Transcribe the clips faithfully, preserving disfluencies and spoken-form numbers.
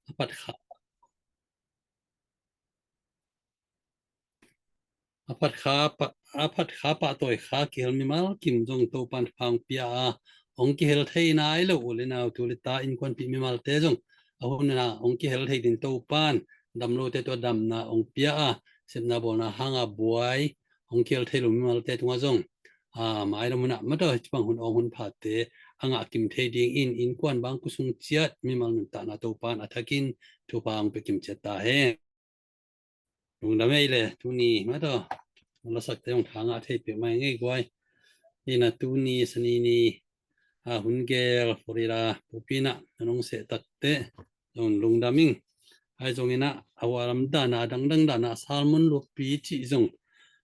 a phat kha, a phat kha pah, a phat kha pahtawi kha kihel mimal kim zong Topa'n thupha hong pia a, hong kihel thei nai lo u le nau, tu le ta innkuanpih mimalte zong a hun a hong kihel thei ding Topa'n dam lote tawh damna hong pia a, sepna bawlna hanga buai hong kihel thei lo mimalte tungah zong, a, mailam hun ah mataw hih bang hun awng hun phate a ngah kim thei dingin innkuan bang khua sung ciat mimal nuntakna Topa'n a thakin thupha hong pia kim ciat ta hen. Lungdam ei le, tuni mataw, na lasakte hong tha ngah thei peuhmah ing ei guai. Hi na, tuni Sani ni, a, hun gel Florida pawlpi na na nong seh takte zong lungdam ing. Ahi zongin ah, a hua lam dan a, a dangdang dan a, Salmon luakpi cih zong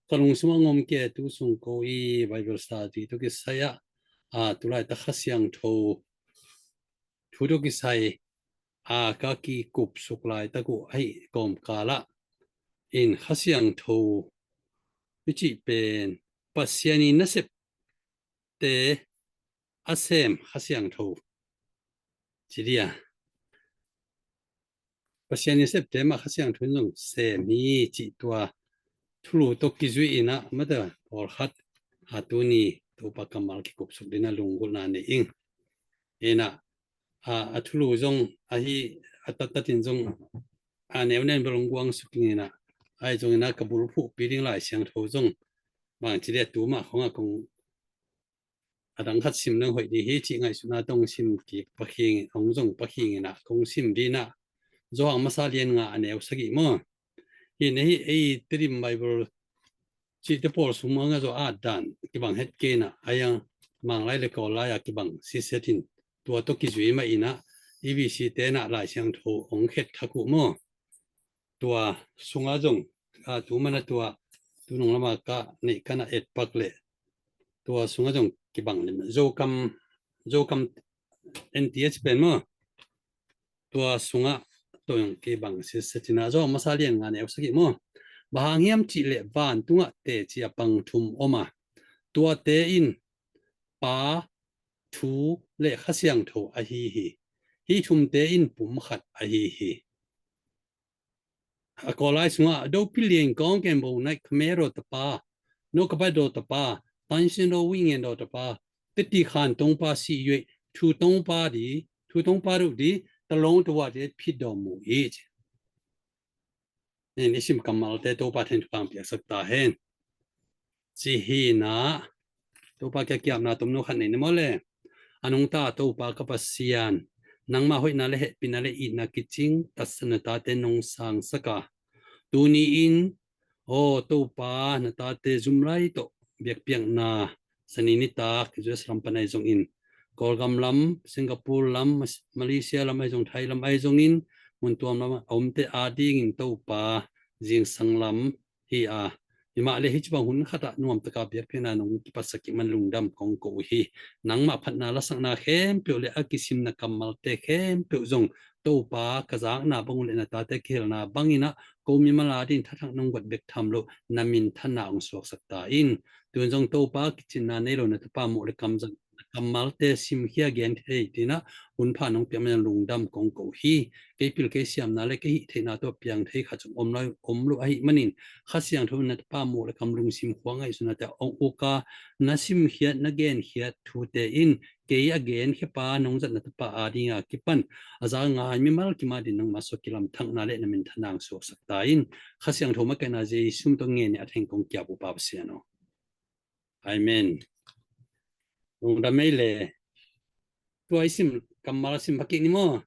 ka lungsim ah ngom kei, tu sung ko i Bible study tawh kisai ah, a, tu laitak Kha Siangtho thu tawh kisai a ka kikupsuk laitak uh ahih kawmkal ah in Kha Siangtho i cih pen Pasian i nasepte a sem Kha Siangtho ci dia. Pasian i septe mah Kha Siangtho in zong sem hi cih tua thulu tawh kizui in ah mataw pawlkhat, a, tuni Topa kammal kikupsuk ding a lunggulhna nei ing. Hi na, a, a thulu zong ahi, a taktakin zong a neuneu in bel hong guangsuk ing in ah, ahi zongin ah ka bulphuhpi ding Lai Siangtho zong bang ci dia, tu mah khong a kong a dang khat sim leng hoih ding hi cih ngaihsutna tawh hong sim kik, Pakhing hong zong Pakhing in ah kong sim ding ah, Johan masa lian nga a neu sagih maw. Hi na, hih ei Tedim Bible cihte pawl sung mah a zaw at dan kibang het kei in ah, a yang Manglai le Kawllai a kibang sitset in, tua tawh kizui mah in ah, E B C te in ah Lai Siangtho hong khet thak uh maw. Tua sungah zong, a, tu mana tua, tu nung lama ka neih ka na etpak leh tua sungah zong kibang lim. Zokam, Zokam N T H pen maw. Tua sungah tua zong kibang sitset in ah, Johan masa lian nga neu sagih maw. Bang hang hiam cih leh vantungah teci a pang thum om a, tuate in Pa, Thu le Kha Siangtho ahi hi. Hih thumte in pum khat ahi hi. A Kawllai sungah, dopih lian kawng ken bo naih kha me daw tapa, no kha bai daw tapa, tansin daw wingen daw tapa, teti khan tongpa si yue, thu tongpa di, thu tongpa duh di, talong tawa di phit daw mu i ci. Nin i sim kammalte Topa theng thupha hong piaksak ta hen. Ci hi na, Topa kiang kiamna tomno khat nei ni maw le. A nungta Topa ka Pasian, nangma hoihna le hehpihna le itna kicing tatsat na tate nong sangsak a, tuni-in, aw Topa, na tate zumlai tawh biakpiakna Sani nitak U S lam pan ahi zongin, Kawlgam lam, Singapore lam, Malaysia lam ahi zong, Thai lam ahi zongin, mun tuam lam a omte adingin Topa, zingsang lam hi a, hi mah le hih ci bang hun khat ah nuamtak a biakpiakna nong kipatsak kik man lungdam kong ko uh hi. Nangmah phatna lasakna khempeuh le a kisimna kammalte khempeuh zong Topa, ka zakna bang uh le na tate kihelna bangin ah ko mimal ading thathak nong guat bek tham loh na minthanna hong suaksak ta in. Tun zong Topa, kicinna nei lo na tapa muh le kam zat, na kammalte simkhia gen thei dingin ah hun pha nong piak man lungdam kong ko uh hi. Kei pil kei siamna le kei hih theihna tawh piang thei khat zong om lo, om lo ahih manin, Kha Siangtho in na tapa muh le kam lungsim khua ngaihsutnate hong uk a, na simkhiat na genkhiat thute in kei a genkhia pa nong zat na tapa ading a kipan a za ngai mimal kim ading nangma suak kilamthakna le na minthanna hong suaksak ta in. Kha Siangtho makaihna Jesu min tawh ngen ni a theng kong kiap uh Pa Pasian aw. Amen. Lungdam ei le. Tua i sim kammal sim phakik ni maw.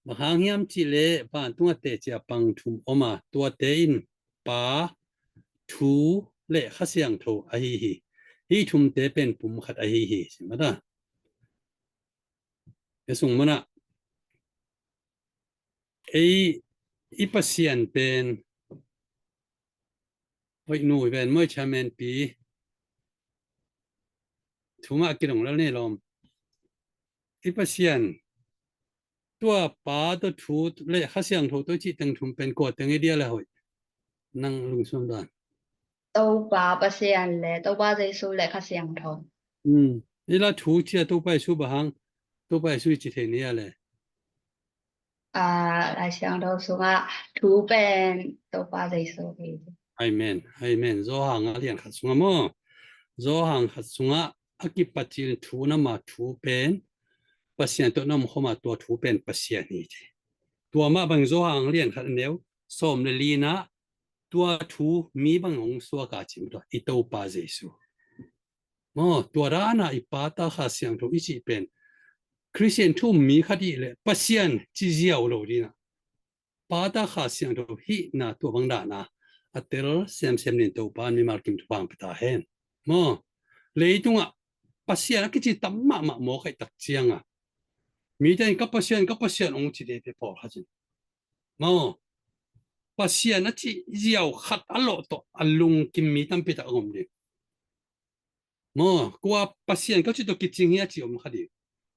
Bang hang hiam cih leh vantung a teci a pang thum om a, tuate in Pa, Thu le Kha Siangtho ahi hi. Hih thumte pen pum khat ahi hi. Sim mata. Hi sung mun ah ei i Pasian pen, hoih nu hi pen maw, i chairman pi, thu mah kidong lel ni lawm. I Pasian, tua Pa tawh Thu le Kha Siangtho tawh i cih teng thum pen kua teng hi dia le hoih? Nang lungsim dan. Topa Pasian le Topa Jesu le Kha Siangtho. Hmm. I la Thu cia Topa Jesu bang hang, Topa Jesu i ci thei ni a le. ah, Lai Siangtho sungah thu pen Topa Jesu hi. Amen. Amen. Johan a lian khat sungah maw? Johan khat sungah a kipat cil thu na ma thu pen Pasian tawh na om khawm a, tua thu pen Pasian hi ci. Tua mah bang Johan a lian khat a neu sawm le li na tua thu mi bang hong suak a ci maw, tua i Topa Jesu. Maw, tua dan a i Pa, Ta, Kha Siangtho i cih pen Khristian thu um mi khat hi leh Pasian ci ziau lo ding a, Pa, Ta, Kha Siangtho hihna tua bang dan a a tel semsem ding Topa in mimal kim thupha hong pia ta hen. Maw, leitungah Pasian a kici tam mahmah mawk ahih tak ciangin mite in ka Pasian, ka Pasian hong ci te te pawlkhat in, maw, Pasian a cih ziau khat a lawh tawh a lungkim mi tampi tak a om ding. Maw, kua Pasian ka cih tawh kicing hi a ci om kha ding.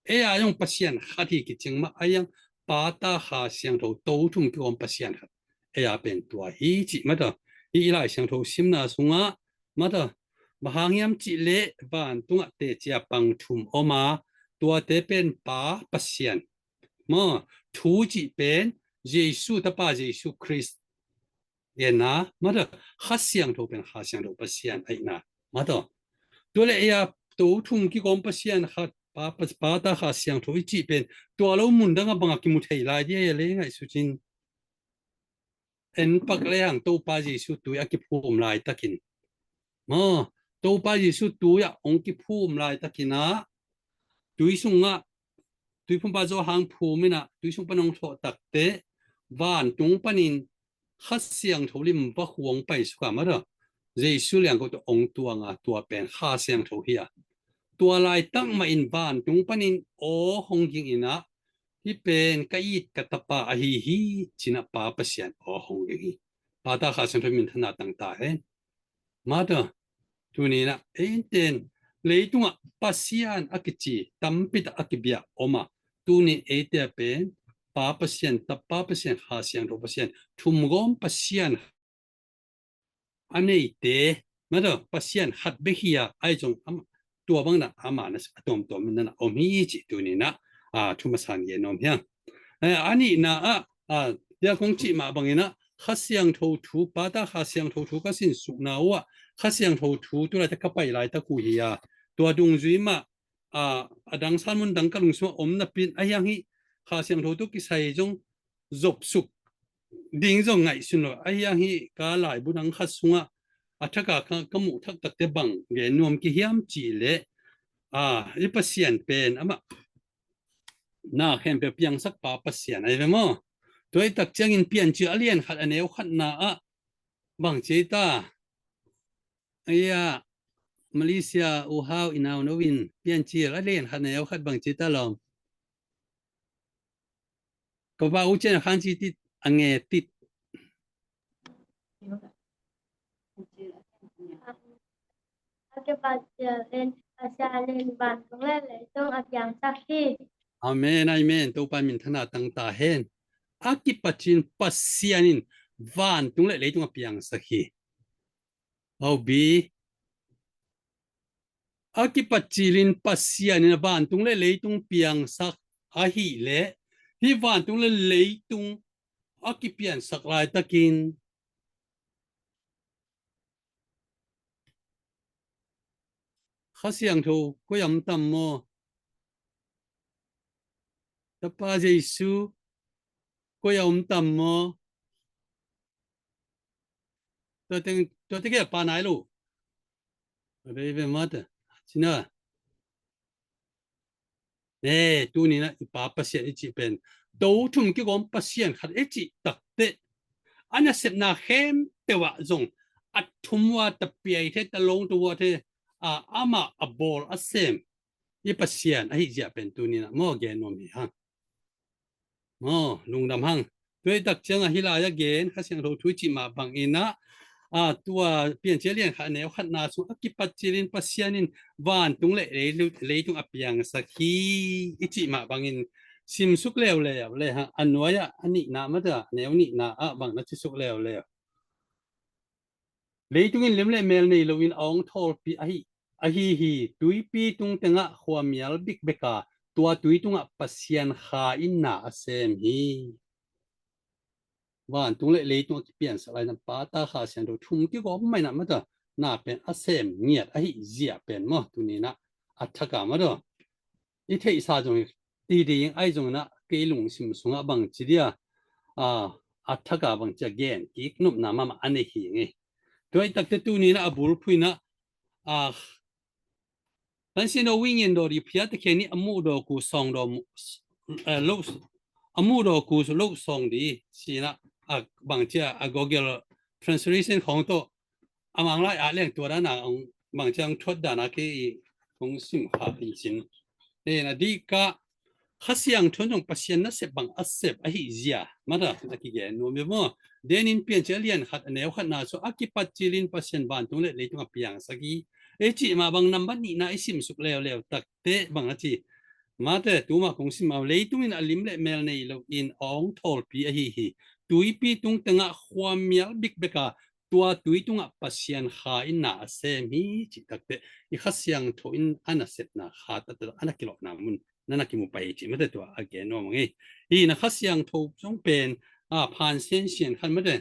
Ei a zong Pasian khat hi kicing mah a, ei a Pa, Ta, Kha Siangtho, Tothum kigawm Pasian khat. Ei a pen tua hi cih maw, tua hi i Lai Siangtho simna sungah maw, tua bang hang hiam cih leh vantungah teci a pang thum om a, tuate pen Pa Pasian, maw, Thu cih pen Jesu Tapa, Jesu Khrist, gen a maw, tua Kha Siangtho pen Kha Siangtho Pasian ahihna maw, tua. Tua leh ei a Tothum kigawm Pasian khat, Pa, Pa, Pa, Ta, Kha Siangtho i cih pen tua lo mun dang a bang a kimu thei lai ding a, ei a leh ngaihsut in. En pak lehang Topa Jesu tui a kiphum laitakin, maw, Topa Jesu tui ah hong kiphum laitakin ah, tui sungah, Tuiphumpa Johan phum in ah tui sung pan hong thawh takteh vantung panin Kha Siangtho lim va khuang paisuk a maw, tua Jesu liangko tawh hong tuang a, tua pen Kha Siangtho hi a. Tua laitak mahin vantung panin aw hong ging in ah, hih pen ka it ka Tapa ahi hi ci-in ah Pa Pasian aw hong ging hi. Pa, Ta, Kha Siangtho minthanna tang ta hen. Maw, tua tuni in ah eite in leitungah Pasian a kici tampi tak a kibiak om a, tuni eite pen Pa Pasian, Tapa Pasian, Kha Siangtho Pasian, thumgawm Pasian a neite, maw, tua Pasian khat bek hi a, ahi zong ama, tua bang in ah ama na a tuamtuam in na om hi cih tuni in ah, a, thu masa in gen nuam hi hang. Eh, a nihna ah, a, tua kong cih mah bangin ah Kha Siangtho thu, Pa, Ta, Kha Siangtho thu ka sinsukna uh ah, Kha Siangtho thu tu laitak ka pai laitak uh hi a, tua dungzui mah, a, a dang sermon dang ka lungsim ah om napi in, ahi hang hih Kha Siangtho tawh kisai zong zopsuk ding zong ngaihsun lo, ahi hang hih ka laibu dang khat sungah a thak a ka, ka muh thak takteh bang gen nuam ka hiam cih leh, a, i Pasian pen amah na khempeuh piangsak Pa Pasian ahi ve maw. Tua ahih tak ciangin Piancil a lian khat a neu khatna ah bang ci ta, ei a, Malaysia U Hau i nauno in Piancil a lian khat a neu khat bang ci ta lawm. Ka va u cian a khan ci tit, a nge tit. A kipat cil in Pasian in vantung le leitung a piangsak hi. Amen, amen. Topa minthanna tang ta hen. A kipat cil in Pasian in vantung le leitung a piangsak hi. Aw bi. A kipat cil in Pasian in vantung le leitung piangsak ahih leh, hih vantung le leitung a kipiansak laitakin Kha Siangtho koi a om tam maw? Tapa Jesu koi a om tam maw? Tua teng, tua teng kia pa nai lo. Tua teng ve mata. Cina. Ne, tuni in ah i Pa Pasian i cih pen Tothum kigawm Pasian khat i cih takteh, a nasepna khempeuh ah zong a thum uh a, tapiai thei, talong to uh a thei, a, amah a bawl a sem i Pasian ahih ziah pen tuni in ah maw gen nuam hi hang. Maw, lungdam hang. Tua ahih tak ciangin hih lai a gen Kha Siangtho thu i cih mah bangin ah, a, tua Piancil lian khat a neu khatna sung a kipat cil in Pasian in vantung le lei-, leitung a piangsak hi i cih mah bangin simsuk leuleu le hang, a nuai ah a nihna mah, a neu nihna ah bang na cisuk leuleu. Leitung in lem le mel nei loin a hong thawlpih ahi, ahi hi. Tuipi tung tengah khuamial bikbek a, tua tui tungah Pasian Kha in na a sem hi. vantung le leitung a kipiansak lai-in ah Pa, Ta, Kha Siangtho thum kigawm mah in ah, mataw, na pen a sem ngiat ahih zia pen maw, tuni-in ah a thak a, mataw, i theihsa zong hi ding, ahi zongin ah kei lungsim sungah bangci dia, a, a thak a bangci a gen kik nopna mahmah a nei hi ing ei. Tua ahih takteh tuni-in ah a bulphuh in ah, a, Kan si no wingin daw di phia te khen ni a muh daw ku sawng daw mu-, eh, lo, a muh daw ku lo sawng di ci-in ah, a, bangci a, a Google Translation khawng tawh a Mang lai ah leng tua dan a hong, bangci a hong thuat dan a kei hong sim kha in cin. Eh, na di ka Kha Siangtho in zong Pasian nasep bang a sep ahih zia, mataw, na kigen nuam hi maw. Denin Piancil a lian khat a neu khatna sung a kipat cilin Pasian vantung le leitung a piangsak hi, ei cih mah bang nambat nihna i simsuk leuleu takteh bang a ci. Mataw, tuma kong sim a, leitung in a lim le mel nei loin a hong thawlpi ahi hi. Tuipi tung tengah khua mial bikbek a, tua tui tungah Pasian Kha in na a sem hi cih takteh, i Kha Siangtho in a nasepna kha taktak a na kilawhna mun na na kimu pah hi cih mataw, tua a gen nuam ing ei. Hi na Kha Siangtho zong pen, a, phan sensian khat mataw,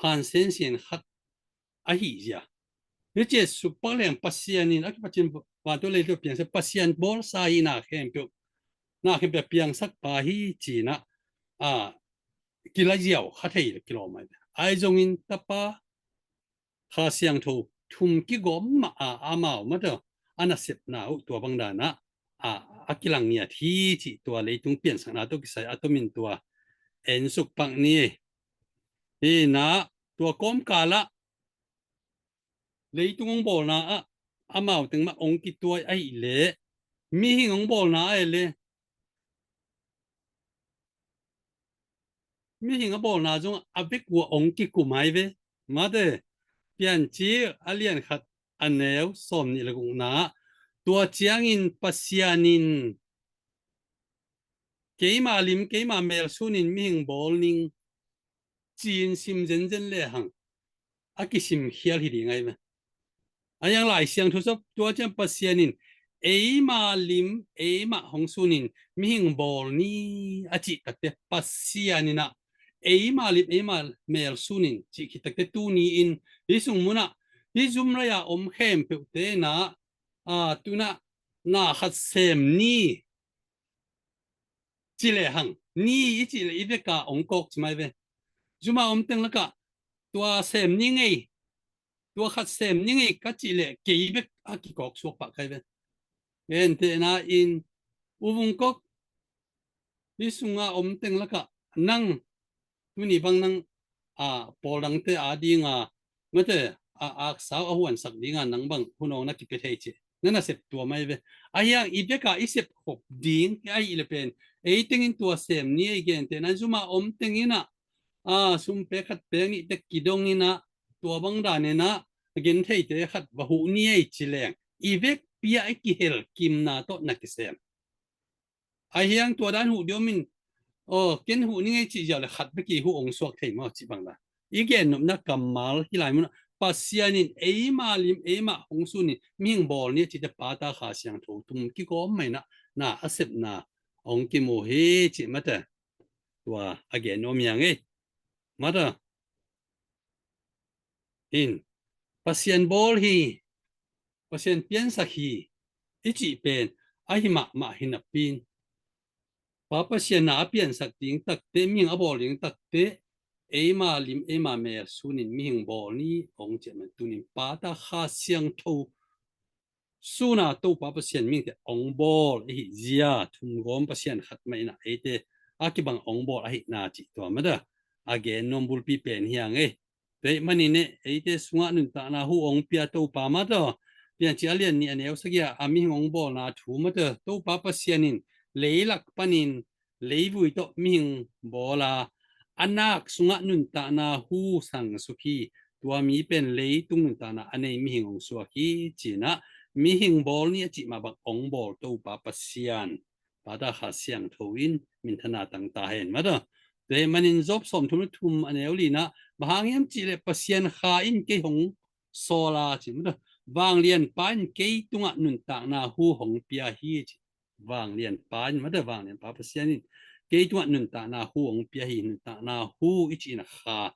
phan sensian khat ahih zia. Hi ci-a suk pak leng Pasian in a kipat cin vantung leitung a piangsak, Pasian bawlsa hi, na khempeuh, na khempeuh a piangsak pa hi ci-in ah, a, kila ziau kha thei kilawm ahi. Ahi zongin Tapa, Kha Siangtho thum kigawm mah a, amau mataw, a nasepna uh tua bang dan ah, a, a kilang ngiat hi cih tua leitung piansakna tawh kisai a tomin tua en suk pak ni. Hi na, tua kawmkal ah leitung hong bawlna ah amau teng mah hong kituai ahih leh, mihing hong bawlna ahih leh, mihing a bawlna zong a vek uh a hong kikum ahi ve. Mataw, Piancil a lian khat a neu sawm nih le gukna ah, tua ciangin Pasian in keima lim, keima mel sunin mihing bawl ning ci-in sim zenzen lehang a kisim khial hi ding ahi ve. A, hi hang Lai Siangtho sap tua ciang Pasian in eima lim eima hong sunin mihing bawl ni a cih takteh Pasian in ah eima lim eima mel sunin cih khit takteh tuni-in hi sung munah hi zum lai-a om khempeuhte in ah, a, tu-in ah na khat sem ni ci lehang, ni i cih leh i vek a hong kawk ci mai ve. Zuma om teng lakah tua sem ni ngei, tua khat sem ni ngei ka cih leh kei vek a kikawk suak pah kai ve. Gentehna in U Vung Kok, hi sunga om teng lakah nang tuni bang nang, a, pawl dangte a dinga mate a aksau a huansak dinga nang bang hun awng na kipia thei ci. Na nasep tua mai ve. A hiang i veka i sep khop ding hi ahi le pen, ei tengin tua sem ni ei, gentehna in zuma om tengin ah, a, sum pek khat pek nih te kidong in ah, tua bang dan in ah gen theite khat va huh ni ei ci leng, i vekpi ah i kihel kimna tawh na kisem. A hiang tua dan huh diam in, aw, ken huh ni ngei cih ziau le khat bek i huh hong suak thei maw cih bang la. I gen nopna kammal hi lai munah Pasian in eima lim eima hong sunin mihing bawl ni a cite Pa, Ta, Kha Siangtho thum kigawm mai-in ah na a sepna hong kimu hi cih mate. Tua a gen nuam hi hang ei. Mate in Pasian bawl hi, Pasian piansak hi i cih pen ahi mahmah hi napi-in, Pa Pasian na a piansak ding takte, mihing a bawl ding takte, eima lim eima mel sunin mihing bawl ni hong cih man tunin Pa, Ta, Kha Siangtho suna Topa Pasian mihingte hong bawl ahi zia, thumgawm Pasian khat mah in ah eite a kibang hong bawl ahihna cih tua mate a gen nuam bulpi pen hi hang ei. Tua ahih manin eh, eite sungah nuntakna hu hong pia Topa mate, Piancil a lian nih a neu sagih ah a mihing hong bawlna thu mate, Topa Pasian in leilak panin leivui tawh mihing bawl a, a nak sungah nuntakna hu sang suk hi. Tua mi pen leitung nuntakna a nei mihing hong suak hi ci-in ah, mihing bawl ni a cih mah bang hong bawl Topa Pasian, Pa, Ta, Kha Siangtho in minthanna tang ta hen mate. Tua ahih manin Job sawmthum le thum a neu li-in ah, bang hang hiam cih leh Pasian Kha in kei hong sawl a ci mate, Vanglianpa in kei tungah nuntakna hu hong pia hi ci. Vanglianpa in mate, Vanglianpa Pasian in kei tungah nuntakna hu hong pia hi, nuntakna hu i cihna Kha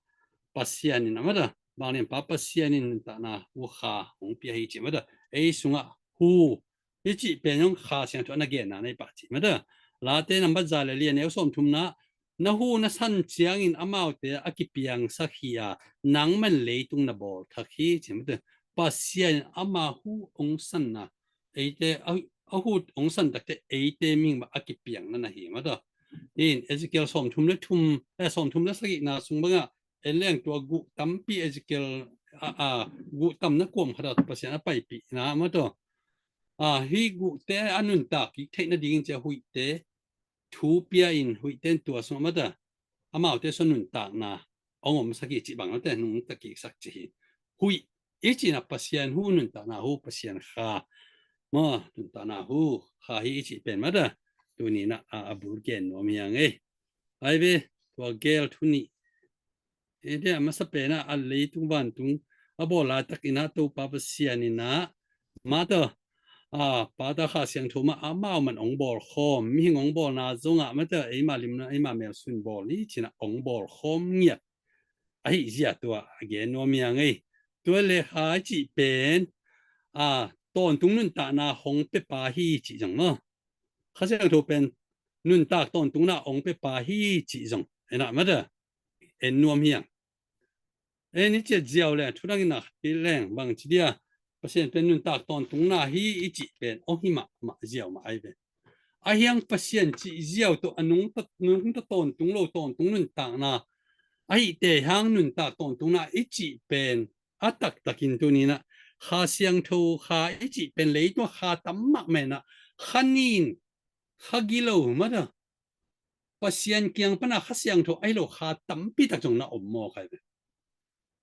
Pasian in a mata, vanglianpa Pasian in nuntakna hu Kha hong pia hi cih mata, ei sungah hu i cih pen zong Kha Siangtho a na genna nei pah cih mata. Late nambat za le li a neu sawmthumna, na hu na san ciangin amaute a kipiangsak hi a, nangman leitung na bawl thak hi cih mata. Pasian in ama hu hong sanna, eite a, a hu hong san takte eite mihing bang a kipiang na na hi mata. In Ezekiel sawmthum le thum, eh, sawmthum le sagihna sung bangah en leng tua guh tampi Ezekiel a, a, guh tamna kuam khat ah Pasian a paipihna mata. A, hih guhte a nuntak kik theih nadingin cia huihte thu pia in huihte in tua sungah mata, amaute sung nuntakna hong omsak hi cih bang mata, nungta kiksak cih hi. Huih i cihna Pasian hu, nuntakna hu Pasian Kha. Maw, nuntakna hu Kha hi i cih pen mata, tuni na a, a bul gen nuam hi hang ei. Ai ve, tua gel thu nih. Ei dia masa pen a, a leitung vantung a bawl laitak in a Topa Pasian in a mata, a, pata Kha Siangtho mah amau man hong bawl khawm, mihing hong bawlna zongah mata, eima limna, eima melsun bawl ni cihna hong bawl khawm ngiat ahi zia tua a gen nuam hi hang ei. Tua le Kha i cih pen, a, tawntung nuntakna hong pia pa hi cih zong maw. Kha Siangtho pen nuntak tawntungna hong pia pa hi cih zong en a mata, en nuam hi hang. En i ciat ziau leng, thu dang in a khat kei leng, bang ci dia, Pasian pen nuntak tawntungna hi i cih pen hong hi mahmah ziau mah ai ve. A hiang Pasian cih ziau tawh a nungta, nungta tawntung lo tawntung nuntakna, ahih teh hang nuntak tawntungna i cih pen a taktakin tuni na Kha Siangtho Kha i cih pen leitung Kha tam mahmah in a, Kha nin, Kha gilo mata, Pasian kiang pana Kha Siangtho ahi lo Kha tampi tak zong na om mawk ai ve.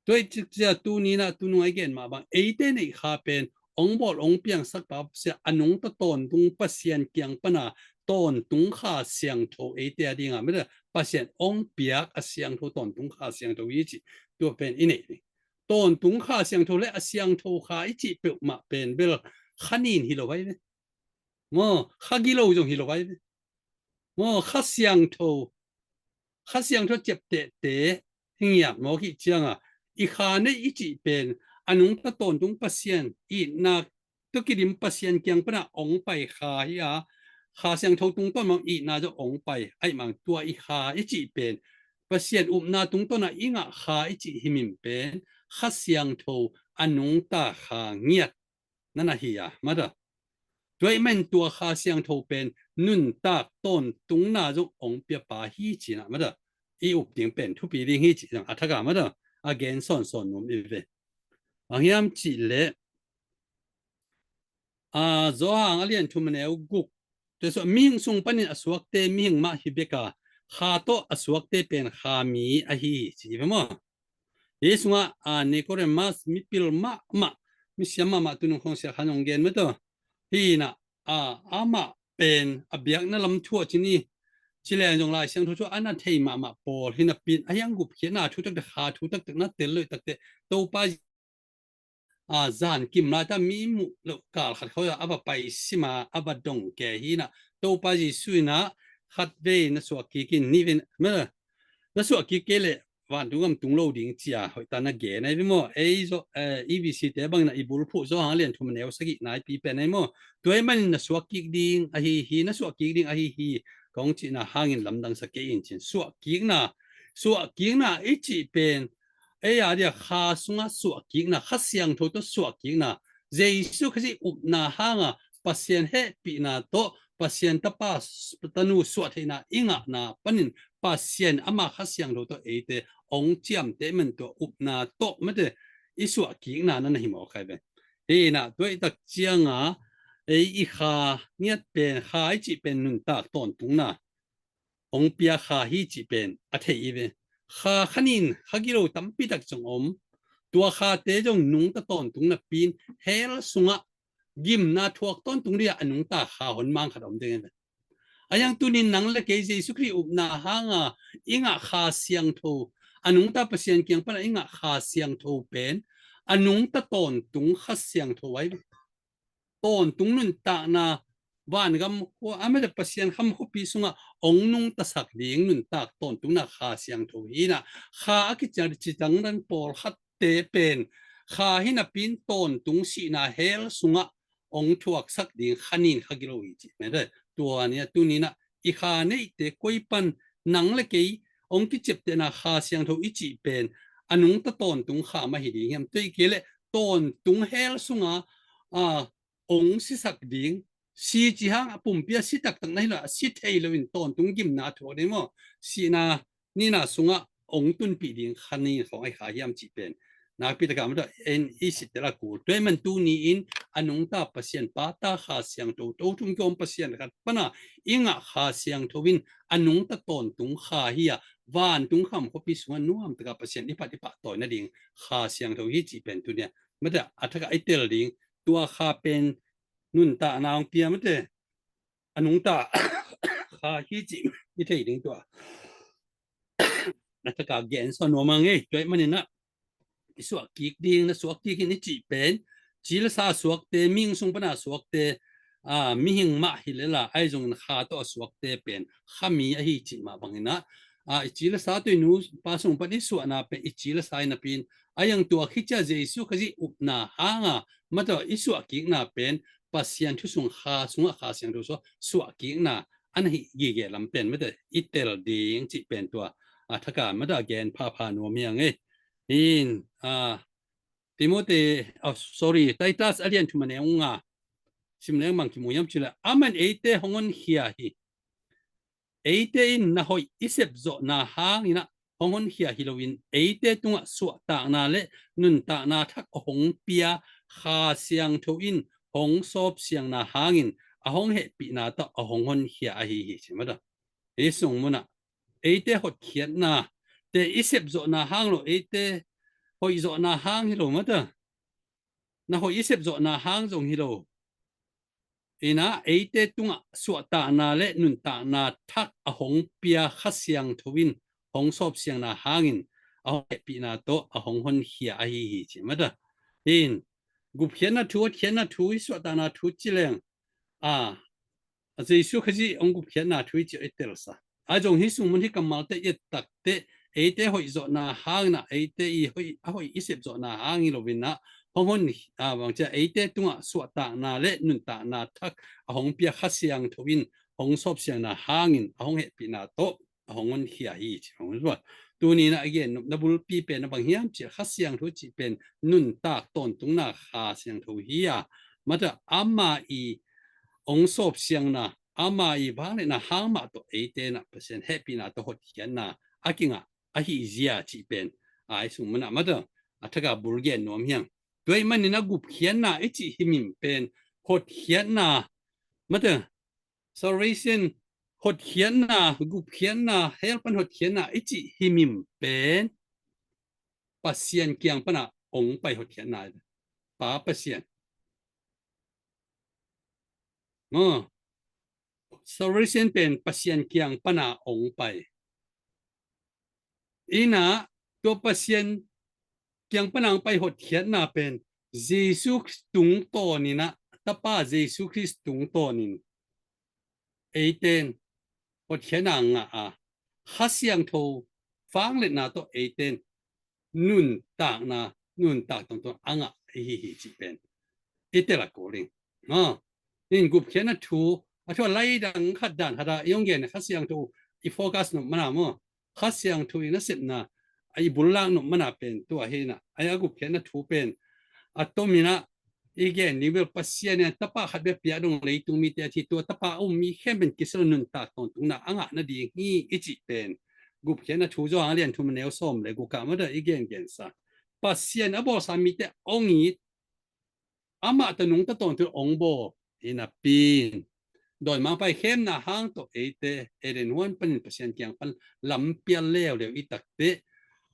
Tua i cih cia tuni na tunung ai gen mah bang, eite neih Kha pen hong bawl hong piangsak pa Pasian a nungta tawntung Pasian kiang pana tawntung Kha Siangtho eite a dinga mata Pasian hong piak a siangtho tawntung Kha Siangtho hi cih tua pen i neih ding. Tawntung Kha Siangtho le a siangtho Kha i cih peuhmah pen bel Kha nin hi lo ai ve. Maw, Kha gilo zong hi lo ai ve. Maw, Kha Siangtho, Kha Siangtho ciaptehte hi ngiat mawk hi cianga, i Kha neih i cih pen a nungta tawntung Pasian itna tawh kidim Pasian kiang pana hong pai Kha hi a, Kha Siangtho tungtawn mang itna zong hong pai, ahih mang tua i Kha i cih pen Pasian upna tungtawn a i ngah Kha i cih hi min pen Kha Siangtho a nungta Kha ngiat na na hi a mata. Tua i man tua Kha Siangtho pen nuntak tawntungna zong hong pia pa hi cihna mata, i up ding pen thupi ding hi cih zong a thak a mata, a gen sawnsawn nuam i ve. Bang hiam cih leh, a, Johan a lian thum a neu guk, tua sua mihing sung panin a suakte mihing mah hi bek a, Kha tawh a suakte pen Kha mi ahi hi ci hi ve maw. Hi sungah, a, Nicodemus mipil mahmah, misiam mahmah tunung khong sia khan hong gen mah tawh. Hi na, a, amah pen a biakna lam thu a ci ni, ci leng zong Lai Siangtho thu a na thei mahmah pawl hi napi in a hiang gupkhiatna thu taktak, Kha thu taktak na tel loih takte Topa a, zan kim lai ta mi muh loh kal khat khawng a va pai sim a, a va dong kei hi na, Topa Jesu in a khat vei na suak kik in, nih vei na, na suak kik kei leh vantung gam tung lo ding ci a hoih ta na gen ai ve maw. Ei Zo, eh, E V C te bangin a i bulphuh Johan a lian thum a neu sagihna i pi pen ai maw. Tua i manin na suak kik ding ahi hi, na suak kik ding ahi hi kong cihna hangin lamdang sa kei in ci in. Suak kikna, suak kikna i cih pen ei a dia Kha sungah suahkikna, Kha Siangtho tawh suahkikna, Jesu Khrih upna hanga Pasian hehpihna tawh Pasian Tapa Tanu suahtheihna i ngahna panin Pasian ama Kha Siangtho tawh eite hong ciamteh man tua upna tawh mate i suahkikna na na hi mawk ai ve. Hi na tua i tak cianga ei i Kha ngiat pen, Kha i cih pen nuntak tawntungna hong pia Kha hi cih pen a thei i ve. Kha khanin Kha gilo tampi tak zong om. Tua Khate zong nungta tawntung napi in hell sungah gimna thuak tawntung dia a nungta Kha hon mang khat om ding i ve. A hiang tunin nang le kei Jesu Khrih upna hanga i ngah Kha Siangtho, a nungta Pasian kiang pana i ngah Kha Siangtho pen a nungta tawntung Kha Siangtho ai ve. Tawntung nuntakna vangam khua, a mate Pasian kham khuapi sungah ong nungtasak ding nuntak tawntungna Kha Siangtho hi inah, Kha a kiciang cidangdang pawlkhatte pen Kha hi napi-in tawntung sihna hell sungah ong thuaksak ding kha nin kha gilo hi ci. Mate, tua ni-a tuni inah i Kha neihte koi pan nang le kei ong kiciaptehna Kha Siangtho i cih pen a nungta tawntung Kha mah hi ding hiam? Tua hi kei leh tawntung hell sungah a ong sisak ding, si ci hang a pumpi a si taktak na hi lo, a si thei loin tawntung gimna a thuak ding maw? Sihna nina sungah ong tunpih ding kha nin khawng ahi kha hiam cih pen nakpi takah mate en i sittel a kul. Tua ahih man tuni-in a nungta Pasian Pa, Ta, Kha Siangtho, Tothum kiom Pasian khat pana i ngah Kha Siangtho in a nungta tawntung Kha hi a, vantung kham khuapi sungah nuamtaka Pasian i phat i pahtawi nading Kha Siangtho hi cih pen tuni-a mate a thakah i tel ding. Tua Kha pen nuntakna hong pia mate a nungta Kha hi cih i thei ding tua. Na thakah gen sawn nuam a ngei, tua ahih maninah i suah kik ding, na suak kik in i cih pen, ci le sa suakte, mihing sung pana suakte, a, mihing mah hi lela, ahi zongin Kha tawh a suakte pen Kha mi ahi cih mah banginah, a, i ci le sa tawh i nu pa sung pan i suahna pen i ci le sa hi napi-in, a yang tua khit ciang Jesu Khazih upna hanga mate i suah kikna pen Pasian thu sung Kha sungah Kha Siangtho sungah suah kikna a na hi gige lam pen mate i tel ding cih pen tua a thakah mate a gen phapha nuam hi a ngei. In, a, Timothy, oh, sorry, Titus a lian thum a neu nga sim leng bang kimu hiam cih leh, aman eite hong honkhia hi. Eite in na hoih i sepzawhna hanginah hong honkhia hi loin, eite tungah suahtakna le nuntakna thak a hong pia Kha Siangtho in hong sawpsiangna hangin a hong hehpihna tawh a hong honkhia ahi hi ci mate. Hih sung munah eite hotkhiatna te i sepzawhna hang lo, eite hoihzawhna hang hi lo mate. Na hoih i sepzawhna hang zong hi lo. Inah eite tungah suahtakna le nuntakna thak a hong pia Kha Siangtho in hong sawpsiangna hangin a hong hehpihna tawh a hong honkhia ahi hi ci mate. In, gupkhiatna thu, hotkhiatna thu, i suahtakna thu ci leng, a, a Jesu Khazih hong gupkhiatna thu i cih i telsa. A zong hih sung mun hih kammalte i et takteh, eite hoihzawhna hanginah, eite i hoih, a hoih i sepzawhna hang hi loinah hong hon, a, bang ciah eite tungah suahtakna le nuntakna thak a hong pia Kha Siangtho in hong sawpsiangna hangin a hong hehpihna tawh a hong honkhia hi ci hong zua. Tuninah a gen nopna bulpi pen a bang hiam cih leh Kha Siangtho cih pen nuntak tawntungna Kha Siangtho hi a, mate ama i hong sawpsiangna, ama i vangliatna hang mah tawh eite inah Pasian hehpihna tawh hotkhiatna a kingah ahi zia cih pen a i sung munah mate a thakah bul gen nuam hi a. Tua ahih manin a gupkhiatna i cih himhim pen hotkhiatna, mate, salvation, hotkhiatna, gupkhiatna, hell pan hotkhiatna i cih himhim pen Pasian kiang pana ong pai hotkhiatna, Pa Pasian. Maw, salvation pen Pasian kiang pana ong pai. Inah tua Pasian kiang pana ong pai hotkhiatna pen Jesu Khrist tungtawninah, Tapa Jesu Khrist tungtawnin eiten hotkhiatna ngah a, Kha Siangtho vangliatna tawh eiten nuntakna, nuntak tawntungna a ngah ahi hi cih pen i tel a kul ing. Ha. In gupkhiatna thu, a thu a laidang khat dan khat a i hong gen Kha Siangtho i focus nop mana maw? Kha Siangtho i nasepna a i bullak nop mana pen tua hi inah, a i a gupkhiatna thu pen a tominah i gen ding bel Pasian in Tapa khat bek pia dong leitung mite a thi, tua Tapa a um mi khempeuh in kisia lo nuntak tawntungna a ngah nading hi i cih pen gupkhiatna thu Johan a lian thum a neu sawm le gukah mate i gengensa. Pasian a bawlsa mite ong it, amah tawh nungta tawntung ong bawl hi napi-in dawimangpa i khemna hang tawh eite Eden huan panin Pasian kiang pan lampi a leuleu i takteh,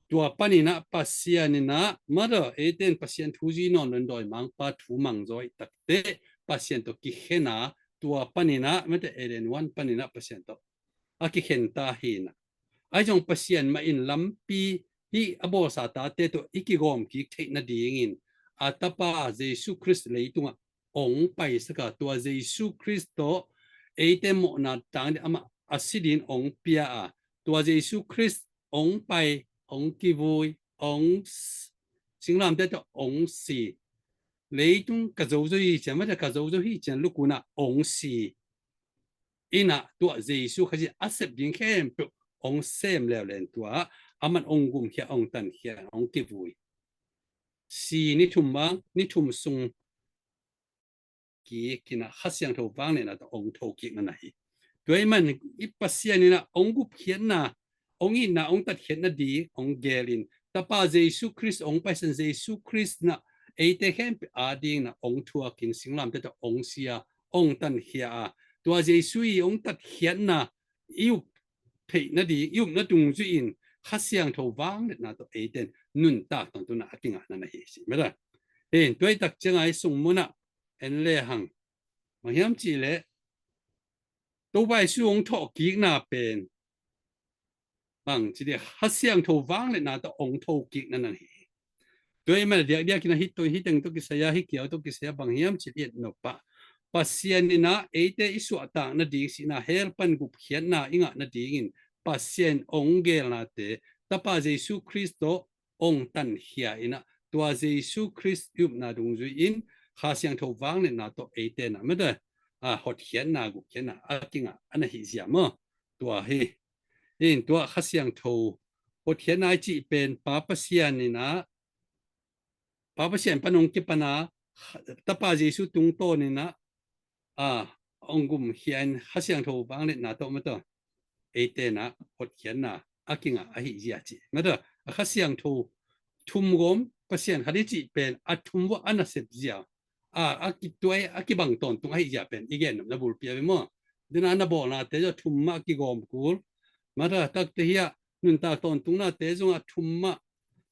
tua paninah Pasian inah mate eite in Pasian thu zui nawn loin dawimangpa thu mangzaw i takteh Pasian tawh kikhen a, tua paninah mate Eden huan paninah Pasian tawh a kikhen ta hi inah. Ahi zong Pasian mah in lampi hih a bawlsa tate tawh i kigawm kik theih nadingin a Tapa Jesu Khrist leitungah ong paisak a, tua Jesu Khrist tawh eite mawhna tang ding amah a si ding ong pia a, tua Jesu Khrist ong pai, ong kivui, ong s-, singlamteh tawh ong si. Leitung ka zo zo hi ciang, mate ka zo zo hi ciang lukun ah ong si. Inah tua Jesu Khazih a sep ding khempeuh ong sem leuleu in tua, aman ong gumkhia, ong tankhia, ong kivui. Si ni thum vang, ni thum sung kik inah Kha Siangtho vangliatna tawh ong tho kik na na hi. Tua ahih man i Pasian inah ong gupkhiatna, ong itna, ong tatkhiatna ding ong geel in, Tapa Jesu Khrist, ong Paisan Jesu Khrist inah eite khempeuh a ding inah ong thuak in singlamteh tawh ong si a, ong tankhia a, tua Jesu i ong tatkhiatna i up theih nading, i upna dungzui in Kha Siangtho vangliatna tawh eite in nuntak tawntungna a kingah na na hi, ci mate. Hin tua i tak ciangah i sung munah en lehang, bang hiam cihleh Topa Jesu ong thawhkikna pen bang ci dih, Kha Siangtho vangliatna tawh ong thokik na na hi. Tua ahih man a diakdiak inah hih tawh, hih teng tawh kisai a, hih kiau tawh kisai a bang hiam cih i et nop ah, Pasian inah eite i suahtak nading sihna hell pan gupkhiatna i ngah nadingin Pasian ong geelnate Tapa Jesu Khrist tawh ong tankhia inah, tua Jesu Khrist i upna dungzui in Kha Siangtho vangliatna tawh eite inah mate, a, hotkhiatna, gupkhiatna a kingah a na hi zia maw? Tua hi. In tua Kha Siangtho hotkhiatna i cih pen Pa Pasian inah, Pa Pasian pan ong kipan a, Tapa Jesu tungtawn inah, a, ong gumkhia in Kha Siangtho vangliatna tawh mate, eite inah hotkhiatna a kingah ahi zia, ci mate. A Kha Siangtho thum gawm Pasian khat i cih pen a thum vuah a nasep zia, a, a kituai, a kibang tawntung ahi zia pen i gen nopna bulpi a ve maw? Dena na bawlnate zong thum mah a kigawm kul. Mate, takte hiah nuntak tawntungnate zongah thum mah,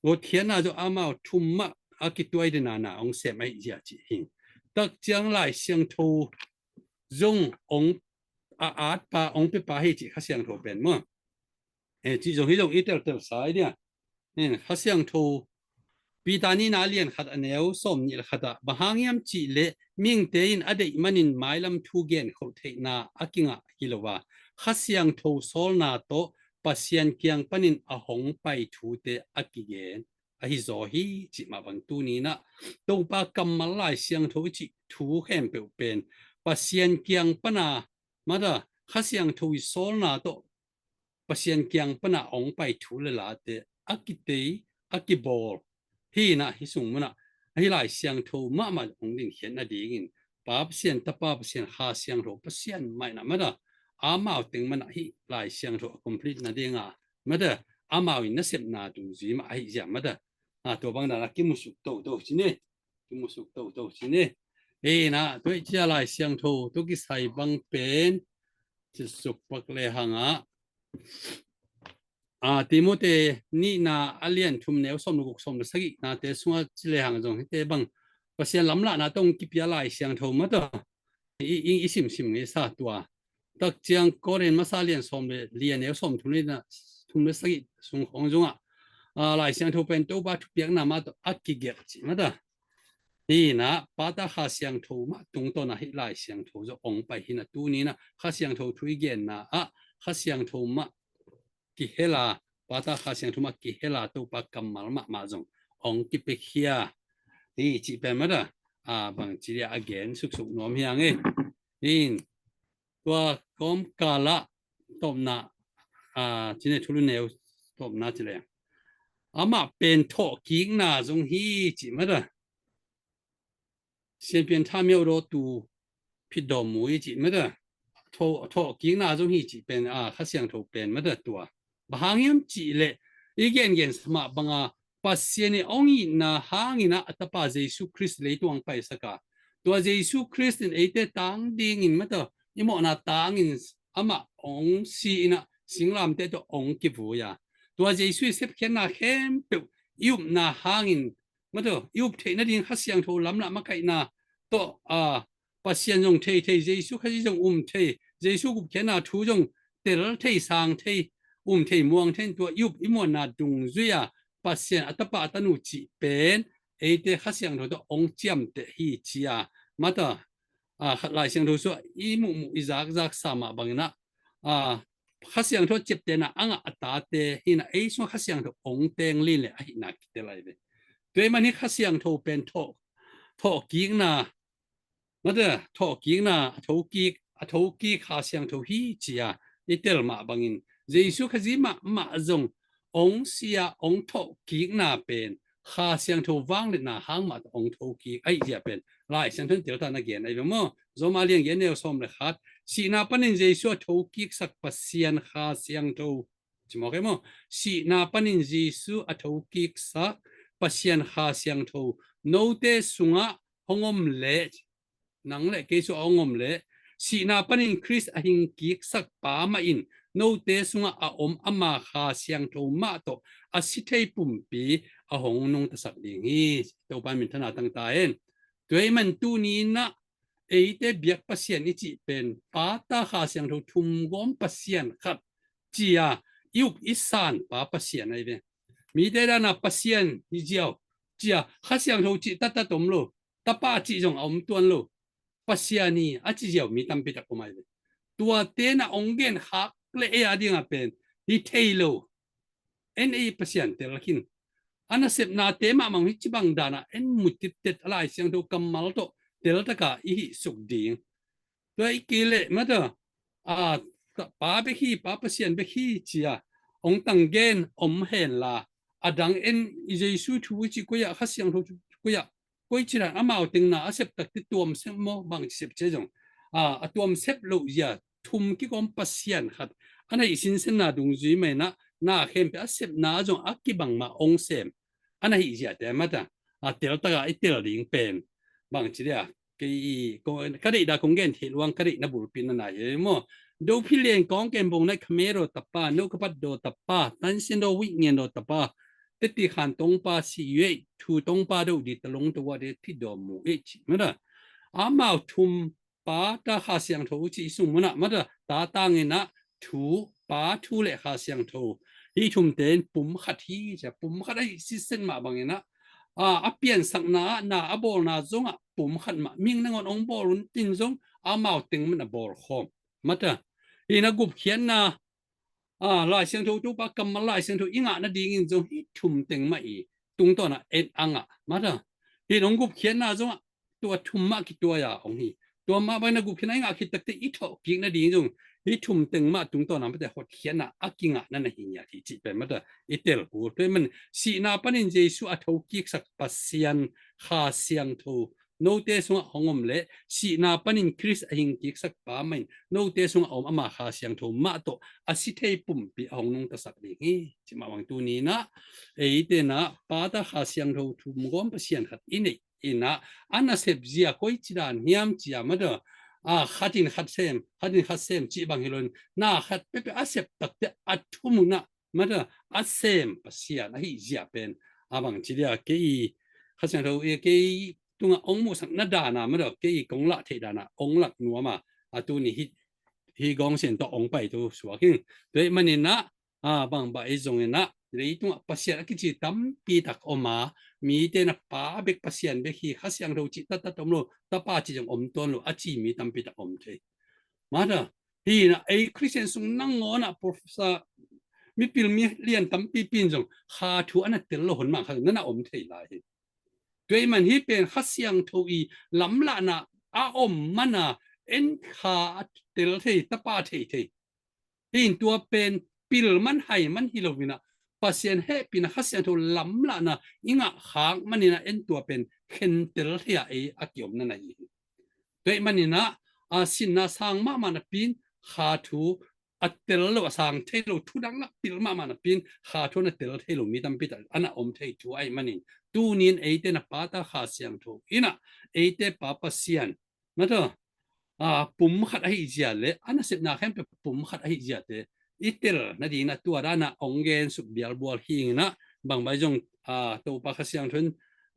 hotkhiatna zong amau thum mah a kituai dena na ong sem ahi zia, ci hi. Tak ciang Lai Siangtho zong ong a atpa, ong piapa hi, ci Kha Siangtho pen maw? E, ci zong hi zong i teltel sa i dia. Kha Siangtho Peter nihna a lian khat a neu sawmnih le khat ah, bang hang hiam cihleh mihingte in a deih manin mailam thu genkholh theihna a kingah hi lo a, Kha Siangtho sawlna tawh Pasian kiang panin a hong pai thute a kigen ahi zaw hi, cih mah bang tuni inah Topa kammal Lai Siangtho i cih thu khempeuh pen Pasian kiang pana, mate, Kha Siangtho i sawlna tawh Pasian kiang pana ong pai thu le late a kitei, a kibawl hi inah, hih sung munah hih Lai Siangtho mahmah ong dinkhiat nadingin Pa Pasian, Tapa Pasian, Kha Siangtho Pasian mah inah, mate, amau teng manah hih Lai Siangtho a complete nadinga, mate, amau in nasepna dungzui mah ahi zia, mate. A, tua bang dan a kimusuk toto ci ni. Kimusuk toto ci ni. Inah tua i cia Lai Siangtho tua kisai bang pen ci suk pak lehang ah, a, Timote nihna a lian thum neu sawm le guk, sawm le sagihnate sungah ci lehang zong hihte bang Pasian lamlahna tawh ong kipia Lai Siangtho mate, i, i, i simsim ngei sa tua. Tak ciang Korin masa lian sawm le li a neu sawm thum le na, thum le sagih sung khawng zongah, a, Lai Siangtho pen Topa thupiakna mah tawh a kigelh, ci mate. Hi inah Pa, Tapa, Kha Siangtho mah tungtawn ah hih Lai Siangtho zong ong pai hi inah, tuni inah Kha Siangtho thu i genna ah Kha Siangtho mah kihel a, Pa, Tapa, Kha Siangtho mah kihel a, Topa kammal mahmah zong ong kipiakhia hi, cih pen mate, a, bang ci dia a gen suksuk nuam hi hang e. In tua kawmkal ah tawpna, a, ci ni, thulu neu tawpna ci leh, amah pen thawhkikna zong hi, ci mate. Sianpian Tha Myo Do Tu Phit Daw Mu i cih mate, thawh, thawhkikna zong hi, cih pen, a, Kha Siangtho pen mate tua. Bang hang hiam cihleh i gengen sa mah banga Pasian i ong itna hang inah a Tapa Jesu Khrist leitung ong paisak a, tua Jesu Khrist in eite tang dingin, mate, i mawhna tangin amah ong si inah singlamteh tawh ong kivui a, tua Jesu i sepkhiatna khempeuh i upna hangin, mate, i up theih nading Kha Siangtho lamlah makaihna tawh, a, Pasian zong thei thei, Jesu Khazih zong um thei, Jesu gupkhiatna thu zong tel thei, sang thei, um thei, muang thei, tua i up i muanna dungzui a Pasian a Tapa a Tanu cih pen eite Kha Siangtho tawh ong ciamteh hi, ci a, Mata, a, khat Lai Siangtho sua i muhmuh i zakzak sa mah bangin ah, a, Kha Siangtho ciaptehna a ngah a tate hi in ah ei sungah Kha Siangtho ong teng lin le ahihna kitel ahi ve. Tua ahih man hi Kha Siangtho pen thawh, thawhkikna, mata, thawhkikna, a thokik, a thokik Kha Siangtho hi ci-a i tel mah bangin Jesu Khazih mahmah zong ong sia, ong thawhkikna pen Kha Siangtho vangliatna hang mah tawh ong thokik ahih zia pen Lai Siangtho in teltak na gen ahi ve maw. Roma lian giat neu sawm le khat, sihna panin Jesu a thokiksak Pasian Kha Siangtho, ci mawk e maw. Sihna panin Jesu a thokiksak Pasian Kha Siangtho note sungah hong om leh, nang le kei sungah hong om leh, sihna panin Khrist a hingkiksak pa mah in note sungah a om ama Kha Siangtho mah tawh a si thei pumpi a hong nungtasak ding hi. Topa minthanna tangta hen. Tua ahih man tuni in ah eite biak Pasian i cih pen Pa, Ta, Kha Siangtho thumgawm Pasian khat ci-a i up i san pa Pasian ahi ve. Mite dan a Pasian hi ziau ci-a Kha Siangtho cih taktak om lo, Tapa cih zong a om tuan lo, Pasian hi a ci ziau mi tampi tak om ahi ve. Tuate na ong gen khak le ei a dingah pen hi thei lo. En ei Pasian tel khin. A nasepnate mahmah hi ci bang dan ah en mu tiptet a Lai Siangtho kammal tawh teltak a i hih suk ding. Tua i kei leh mata, a, Pa bek hi, Pa Pasian bek hi ci-a ong tang gen om hen la, a dang en i Jesu thu i cih koi-ah, Kha Siangtho thu koi-ah, koi ci dan amau teng na a sep takte tuam sep maw, bang ci sep ci zong, a, a tuam sep loh zia thum kikawm Pasian khat a na hih sinsenna dungzui mah in ah na khempeuh a sepna zong a kibang mah ong sem a na hih ziate mata, a, teltak a i tel ding pen bang ci dia, kei i, ko, ka deih da kong gen theih luang ka deih na bulpi na na hi maw. Dophi lian kawng ken bong nai kha me daw tapa, no ka pat daw tapa, tan sian daw wih ngen daw tapa, teti khan tongpa si yue, thu tongpa do di talong to wa de phi daw mu e ci mata. Amau thum Pa, Ta, Kha Siangtho ci i sung munah mata, ta tangin ah thu, Pa, Thu le Kha Siangtho, hih thumte in pum khat hi ci-a, pum khat ahi sisen mah bangin ah, a, a piansakna ah, na a bawlna zongah pum khat mah, mihing nangawn ong bawl un tin zong amau teng man a bawl khawm mata. Hi na gupkhiatna, a, Lai Siangtho, Topa kammal Lai Siangtho i ngah nadingin zong hih thum teng mah i tungtawn ah en a ngah mata. Hih nong gupkhiatna zongah tua thum mah kituai a ong hi. Tua mah bangin a gupkhiatna i ngah khit takte i thawhkik nading zong hih thum teng mah tungtawn a mate hotkhiatna a kingah na na hi ngiat hi cih pen mata i tel kul. Tua ahih man sihna panin Jesu a thokiksak Pasian Kha Siangtho note sungah hong om leh, sihna panin Khrist a hingkiksak pa mah in note sungah a om ama Kha Siangtho mah tawh a si thei pumpi a hong nungtasak ding hi. Cih mah bang tuni in ah eite in ah Pa, Ta, Kha Siangtho thumgawm Pasian khat i neih in ah a nasep zia koi ci dan hiam ci-a mata, a, khat in khat sem, khat in khat sem cih bang hi loin na khat peuhpeuh a sep takte a thum un ah mata a sem Pasian ahi zia pen a bang ci dia, kei Kha Siangtho i kei tungah ong muhsak na dan a mata kei kong lah theih dan a ong lak nuam a, a tuni hih, hih gawng sin tawh ong pai to suak ing. Tua ahih manin ah, a, bang bah i zongin ah leitungah Pasian a kici tampi tak om a, mite na Pa bek Pasian bek hi, Kha Siangtho cih taktak om lo, Tapa cih zong om tuan lo a ci mi tampi tak om thei. Mata, hi na ei Khristian sung nangawn ah professor, mipil milian tampi pi in zong kha thu a na tel lo hon mah kha na na om thei lai hi. Tua ahih man hih pen Kha Siangtho i lamlahna a om man a en kha a tel thei, Tapa thei thei. Hih in tua pen pil man hai man hi lo in ah Pasian hehpihna Kha Siangtho lamlahna i ngah khak manin ah en tua pen khentel thei a ei a kiom na na hi hi. Tua ahih manin ah, a, sinna sang mahmah napi in kha thu a tel lo, a sang thei lo, thu dang lak pil mahmah napi in kha thu a na tel thei lo mi tampi tak a na om thei thu ahih manin tuni in eite na Pa, Ta, Kha Siangtho in ah eite Pa Pasian mata, a, pum khat ahi zia le a nasepna khempeuh pum khat ahi ziate i tel nading in ah tua dan a ong gen suk bialbual hi ing in ah, bang bah i zong, a, Topa Kha Siangtho in,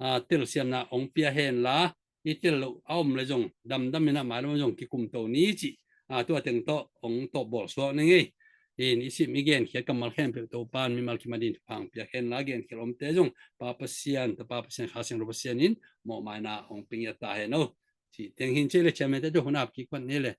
a, telsiamna ong pia hen la, i tel lo a om le zong damdam in ah mailam zong kikum to ni cih, a, tua teng tawh ong tawh bawl suak ni ngei. In i sim i genkhiat kammal khempeuh Topa in mimal kim adingin thupha ong pia hen la, genkhiat omte zong Pa Pasian, Tapa Pasian, Kha Siangtho Pasian in mawhmaina ong pia ta hen o. Ci teng hin ci le chairman te tu hun ap kik pan ni le.